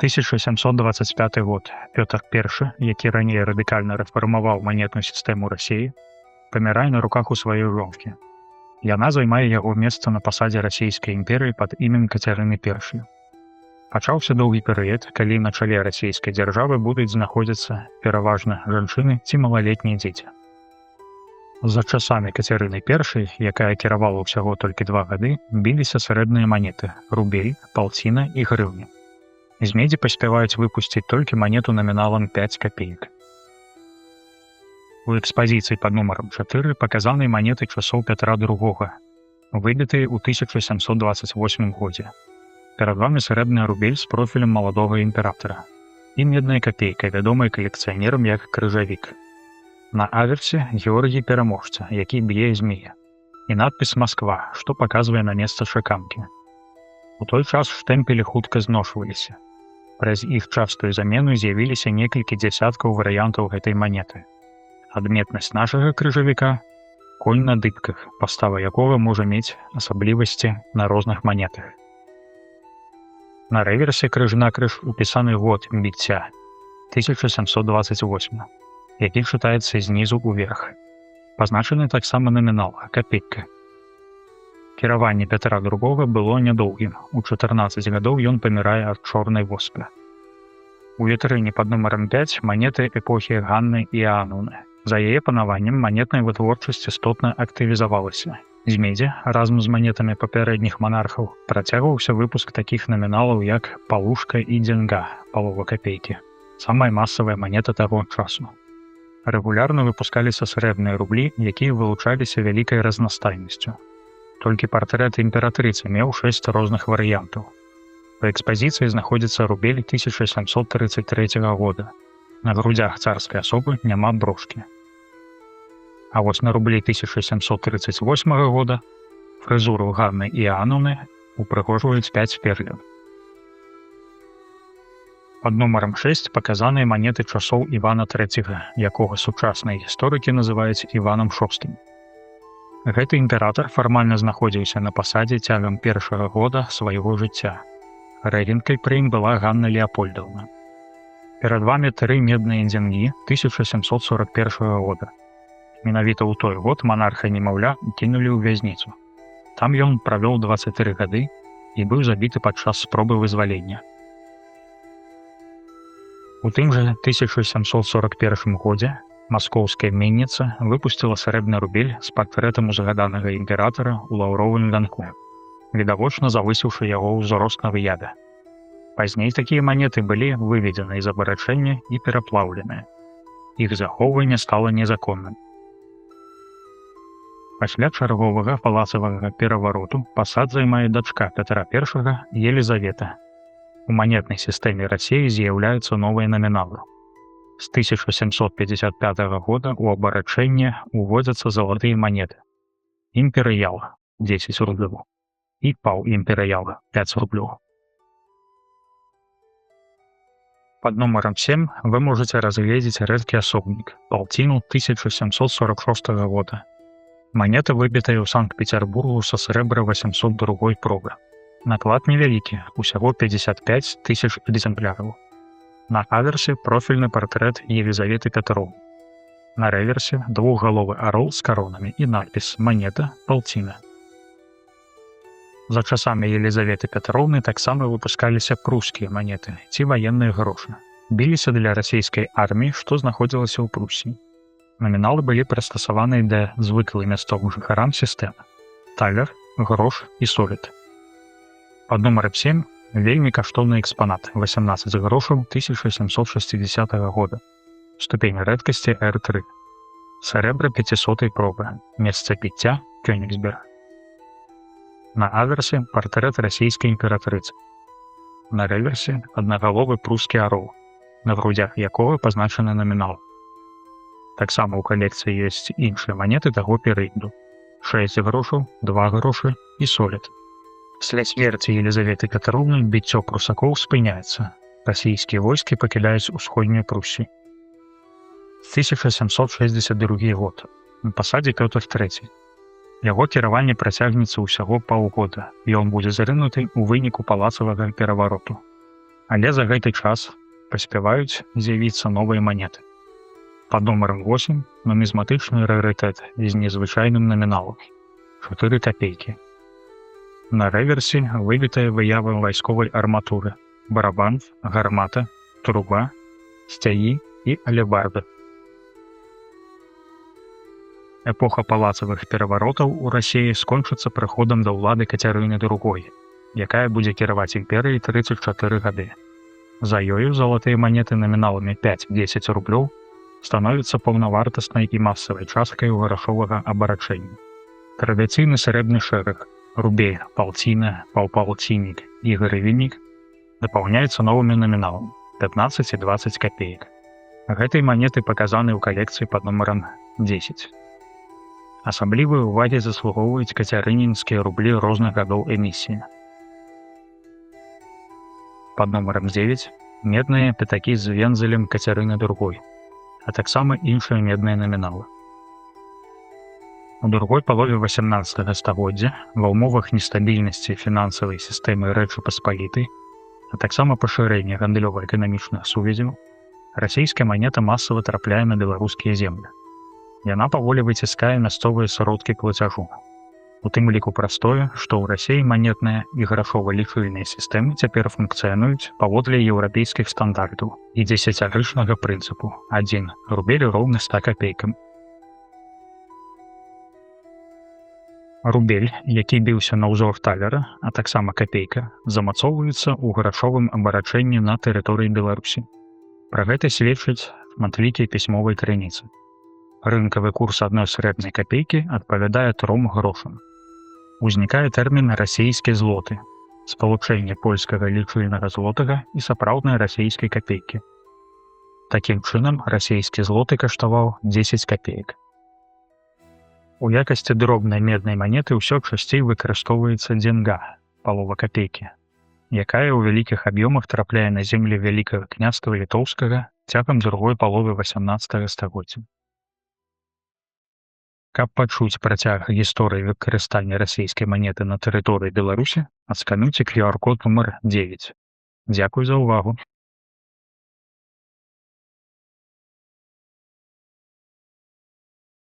1725 год. Пётр I, які раней радыкальна рэфармаваў манетную сістэму Расіі, памірае на руках у сваёй жонкі. Яна займае яго месца на пасадзе Расійскай імперыі пад імем Кацярыны I. Пачаўся доўгі перыяд, калі на чале расійскай дзяржавы будуць знаходзіцца пераважна жанчыны ці малалетнія дзеці. За часамі Кацярыны I, якая кіравала ўсяго толькі 2 гады, біліся срэбныя манеты: рубель, палціна і грыўня. З медзі паспяваюць выпусціць толькі манету наміналам 5 копеек. У экспазіцыі пад нумарам 4 паказаны манеты часоў Пятра II, выбітыя ў 1728 годзе. Перад вамі срэбны рубель з профілем маладога імператара і медная капейка, вядомая калекцыянерам як крыжавік. На аверсе Георгій Пераможца, які б'е змея, і надпіс «Масква», што паказвае на месца чаканкі. У той час штэмпелі хутка зношваліся. Праз іх частую замену з'явіліся некалькі дзясяткаў варыянтаў гэтай манеты. Адметнасць нашага крыжавіка — конь на дыбках, пастава якога можа мець асаблівасці на розных манетах. На рэверсе крыж-накрыж упісаны год біцця 1728, які чытаецца знізу ўверх. Пазначаны таксама намінал капейка. Кіраванне Пятра II было нядоўгім. У 14 гадоў ён памірае ад чорнай воспы. У вітрыне пад нумарам 5 манеты эпохі Ганны Іоаннаўны. За яе панаваннем манетная вытворчасць істотна актывізавалася. З медзі разам з манетамі папярэдніх манархаў працягваўся выпуск такіх наміналаў, як палушка і дзенга, палова капейкі. Самая масавая манета таго часу. Рэгулярна выпускаліся срэбныя рублі, якія вылучаліся вялікай разнастайнасцю. Толькі партрэт імператрыцы меў шэсць розных варыянтаў. Па экспазіцыі знаходзіцца рубель 1733 года. На грудзях царскай асобы няма брошкі. А вось на рублі 1738 года фрызуру Ганны Іоаннаўны упрыгожваюць 5 перляў. Пад нумарам 6 паказаныя манеты часоў Івана III, якога сучасныя гісторыкі называюць Іванам VI. Гэты імператар фармальна знаходзіўся на пасадзе цягам першага года свайго жыцця. Рэгенткай пры ім была Ганна Леапольдаўна. Перад вамі тры медныя дзенгі 1741 года. Менавіта ў той год манарха немаўля кінулі ў вязніцу. Там ён правёў 23 гады і быў забіты падчас спробы вызвалення. У тым жа 1741 годзе маскоўская менніца выпусціла срэбны рубель з партрэтам узгаданага імператара ў лаўровым вянку, відавочна завысіўшы яго ўзрост на выяве. Пазней такія манеты былі выведзены з абарачэння і пераплаўленыя. Іх захоўванне стала незаконным. Пасля чарговага палацавага перавароту пасад займае дачка Пятра I Елізавета. У манетнай сістэме Расіі з'яўляюцца новыя наміналы. З 1755 года ў абарачэнне уводзяцца залатыя манеты. Імперыял 10 рублёў і паўімперыял 5 рублёў. Пад нумарам 7 вы можаце разгледзець рэдкі асобнік — палціну 1746 года. Манета выбітая ў Санкт-Петербургу са срэбра 802 пробы. Наклад невялікі, усяго 55 тысяч экземпляраў. На аверсе профільны партрэт Елізаветы Пятроўны. На рэверсе двухгаловы арол з каронамі і надпіс «Манета палціна». За часамі Елізаветы Пятроўны таксама выпускаліся прускія манеты ці ваенныя грошы. Біліся для расійскай арміі, што знаходзілася ў Прусіі. Наміналы былі прыстасаваныя да звыклай мясцовым жыхарам сістэмы: талер, грош і солід. Пад нумарам 7 вельмі каштоўны экспанат 18 грошаў 1760 года. Ступень рэдкасці R3. Срэбра 500 пробы. Месца біцця Кёнігсберг. На аверсе партрэт расійскай імператрыцы. На рэверсе аднагаловы прускі арол, на грудзях якога пазначаны намінал. Таксама ў калекцыі ёсць іншыя манеты таго перыяду: 6 грошаў, 2 грошы і солід. Пасля смерці Елізаветы Пятроўны біццё прусакоў спыняецца. Расійскія войскі пакідаюць усходнюю Прусію. 1762 год. На пасадзе Пётр III. Яго кіраванне працягнецца ўсяго паўгода. Ён будзе зрынуты ў выніку палацавага перавароту. Але за гэты час паспяваюць з'явіцца новыя манеты. Пад нумарам 8 нумізматычны рарытэт з незвычайным наміналам 4 копейкі. На рэверсе выбітая выява вайсковай арматуры: барабан, гармата, труба, сцягі і алебарда. Эпоха палацавых пераваротаў у Расіі скончыцца прыходам да ўлады Кацярыны II, якая будзе кіраваць імперыяй 34 гады. За ёю залатыя манеты наміналамі 5-10 рублёў становяцца паўнавартаснай і масавай часткай грашовага абарачэння. Традыцыйны срэбны шэраг рубель, палціна, паўпалціннік і грывеннік дапаўняецца новымі наміналамі 15 і 20 копеек. Гэтыя манеты паказаны ў калекцыі пад нумарам 10. Асаблівай увагі заслугоўваюць кацярынінскія рублі розных гадоў эмісіі. Пад нумарам 9 медныя пятакі з вензелем Кацярыны II, а таксама іншыя медныя наміналы. У другой палове 18 стагоддзя ва ўмовах нестабільнасці фінансавай сістэмы Рэчы Паспалітай, а таксама пашырэння гандлёва-эканамічных сувязяў, расійская манета масава трапляе на беларускія землі. Яна паволі выціскае мясцовыя сродкі плацяжу. У тым ліку праз тое, што ў Расіі манетная і грашова-лічыльныя сістэмы цяпер функцыянуюць паводле еўрапейскіх стандартаў і дзесяцярычнага прынцыпу: 1 рубель роўны 100 копейкам. Рубель, які біўся на ўзор талера, а таксама капейка, замацоўваюцца ў грашовым абарачэнні на тэрыторыі Беларусі. Пра гэта сведчаць шматлікія пісьмовыя крыніцы. Рынкавы курс адной срэбнай капейкі адпавядае тром грошам. Узнікае тэрмін расійскі злоты, спалучэнне польскага лічыльнага злотага і сапраўднай расійскай капейкі. Такім чынам, расійскі злоты каштаваў 10 копеек. У якасці дробнай меднай манеты ўсё часцей выкарыстоўваецца дзенга, палова капейкі, якая ў вялікіх аб'ёмах трапляе на землі Вялікага Княства Літоўскага цягам другой паловы 18 стагоддзя. Каб пачуць працяг гісторыі выкарыстання расійскай манеты на тэрыторыі Беларусі, адскануйце QR-код нумар 9. Дзякуй за ўвагу.